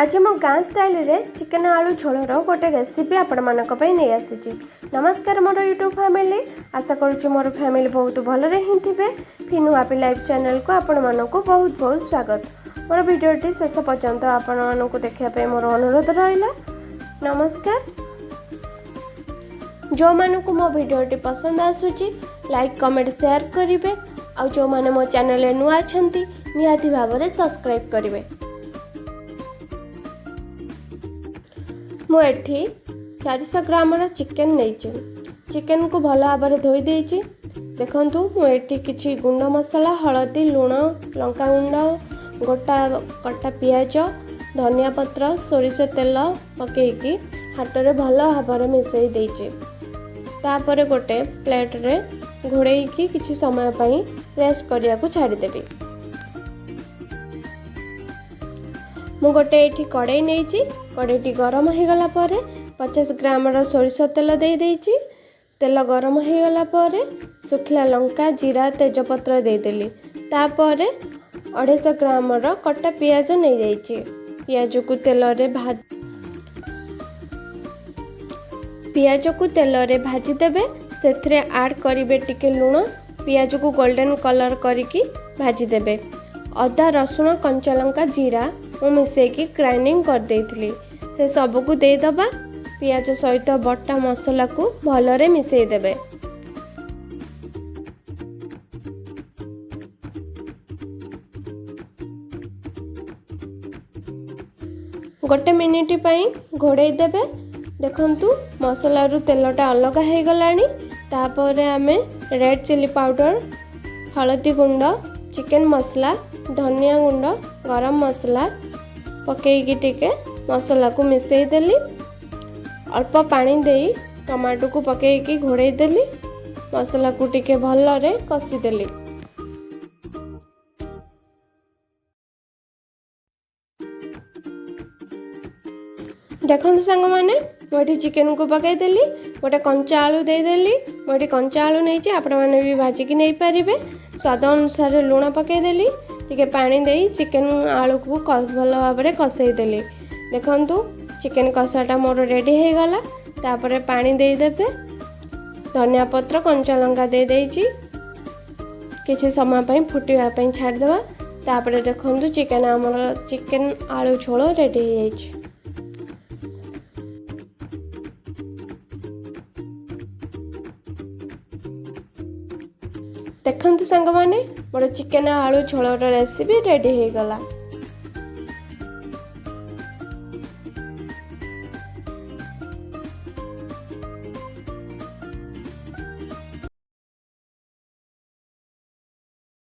ଆଜି ମୁଁ ଗାଁ ଷ୍ଟାଇଲରେ ଚିକେନ୍ ଆଳୁ ଝୋଳର ଗୋଟେ ରେସିପି ଆପଣମାନଙ୍କ ପାଇଁ ନେଇ ଆସିଛି। ନମସ୍କାର ମୋର ୟୁଟ୍ୟୁବ୍ ଫ୍ୟାମିଲି, ଆଶା କରୁଛି ମୋର ଫ୍ୟାମିଲି ବହୁତ ଭଲରେ ହିଁ ଥିବେ। ଫିନୁ ହାପି ଲାଇଫ୍ ଚ୍ୟାନେଲକୁ ଆପଣମାନଙ୍କୁ ବହୁତ ବହୁତ ସ୍ୱାଗତ। ମୋର ଭିଡ଼ିଓଟି ଶେଷ ପର୍ଯ୍ୟନ୍ତ ଆପଣମାନଙ୍କୁ ଦେଖିବା ପାଇଁ ମୋର ଅନୁରୋଧ ରହିଲା। ନମସ୍କାର। ଯେଉଁମାନଙ୍କୁ ମୋ ଭିଡ଼ିଓଟି ପସନ୍ଦ ଆସୁଛି, ଲାଇକ୍, କମେଣ୍ଟ, ସେୟାର କରିବେ। ଆଉ ଯେଉଁମାନେ ମୋ ଚ୍ୟାନେଲରେ ନୂଆ ଅଛନ୍ତି, ନିହାତି ଭାବରେ ସବସ୍କ୍ରାଇବ୍ କରିବେ। ମୁଁ ଏଠି 400 ଗ୍ରାମର ଚିକେନ୍ ନେଇଛି। ଚିକେନ୍କୁ ଭଲ ଭାବରେ ଧୋଇ ଦେଇଛି। ଦେଖନ୍ତୁ, ମୁଁ ଏଠି କିଛି ଗୁଣ୍ଡ ମସଲା, ହଳଦୀ, ଲୁଣ, ଲଙ୍କାଗୁଣ୍ଡ, ଗୋଟା କଟା ପିଆଜ, ଧନିଆ ପତ୍ର, ସୋରିଷ ତେଲ ପକାଇକି ହାତରେ ଭଲ ଭାବରେ ମିଶାଇ ଦେଇଛି। ତାପରେ ଗୋଟେ ପ୍ଲେଟ୍ରେ ଘୋଡ଼େଇକି କିଛି ସମୟ ପାଇଁ ରେଷ୍ଟ କରିବାକୁ ଛାଡ଼ିଦେବି। ମୁଁ ଗୋଟେ ଏଇଠି କଡ଼େଇ ନେଇଛି। କଡ଼େଇଟି ଗରମ ହେଇଗଲା ପରେ 50 ଗ୍ରାମର ସୋରିଷ ତେଲ ଦେଇଦେଇଛି। ତେଲ ଗରମ ହେଇଗଲା ପରେ ଶୁଖିଲା ଲଙ୍କା, ଜିରା, ତେଜପତ୍ର ଦେଇଦେଲି। ତାପରେ 250 ଗ୍ରାମର କଟା ପିଆଜ ନେଇଯାଇଛି। ପିଆଜକୁ ତେଲରେ ଭାଜିଦେବେ। ସେଥିରେ ଆଡ଼୍ କରିବେ ଟିକେ ଲୁଣ। ପିଆଜକୁ ଗୋଲ୍ଡେନ୍ କଲର୍ କରିକି ଭାଜିଦେବେ। ଅଦା, ରସୁଣ, କଞ୍ଚା ଲଙ୍କା, ଜିରା ମୁଁ ମିଶାଇକି ଗ୍ରାଇଣ୍ଡିଙ୍ଗ କରିଦେଇଥିଲି, ସେ ସବୁକୁ ଦେଇଦେବା। ପିଆଜ ସହିତ ବଟା ମସଲାକୁ ଭଲରେ ମିଶାଇ ଦେବେ। ଗୋଟେ ମିନିଟ୍ ପାଇଁ ଘୋଡ଼େଇ ଦେବେ। ଦେଖନ୍ତୁ, ମସଲାରୁ ତେଲଟା ଅଲଗା ହେଇଗଲାଣି। ତାପରେ ଆମେ ରେଡ଼୍ ଚିଲି ପାଉଡ଼ର, ହଳଦୀ ଗୁଣ୍ଡ, ଚିକେନ୍ ମସଲା, ଧନିଆ ଗୁଣ୍ଡ, ଗରମ ମସଲା ପକାଇକି ଟିକେ ମସଲାକୁ ମିଶାଇ ଦେଲି। ଅଳ୍ପ ପାଣି ଦେଇ ଟମାଟୋକୁ ପକାଇକି ଘୋଡ଼େଇ ଦେଲି। ମସଲାକୁ ଟିକେ ଭଲରେ କଷିଦେଲି। ଦେଖନ୍ତୁ ସାଙ୍ଗମାନେ, ମୁଁ ଏଠି ଚିକେନକୁ ପକାଇଦେଲି। ଗୋଟେ କଞ୍ଚା ଆଳୁ ଦେଇଦେଲି। ମୁଁ ଏଠି କଞ୍ଚା ଆଳୁ ନେଇଛି, ଆପଣମାନେ ବି ଭାଜିକି ନେଇପାରିବେ। ସ୍ୱାଦ ଅନୁସାରେ ଲୁଣ ପକାଇଦେଲି। ଟିକେ ପାଣି ଦେଇ ଚିକେନ ଆଳୁକୁ ଭଲ ଭାବରେ କଷେଇଦେଲି। ଦେଖନ୍ତୁ, ଚିକେନ କଷାଟା ମୋର ରେଡ଼ି ହେଇଗଲା। ତାପରେ ପାଣି ଦେଇଦେବେ। ଧନିଆ ପତ୍ର, କଞ୍ଚା ଲଙ୍କା ଦେଇଦେଇଛି। କିଛି ସମୟ ପାଇଁ ଫୁଟିବା ପାଇଁ ଛାଡ଼ିଦେବା। ତାପରେ ଦେଖନ୍ତୁ, ଆମର ଚିକେନ ଆଳୁ ଝୋଳ ରେଡ଼ି ହେଇଯାଇଛି। ଦେଖନ୍ତୁ ସାଙ୍ଗମାନେ, ମୋର ଚିକେନ ଆଳୁ ଝୋଳର ରେସିପି ରେଡ଼ି ହେଇଗଲା।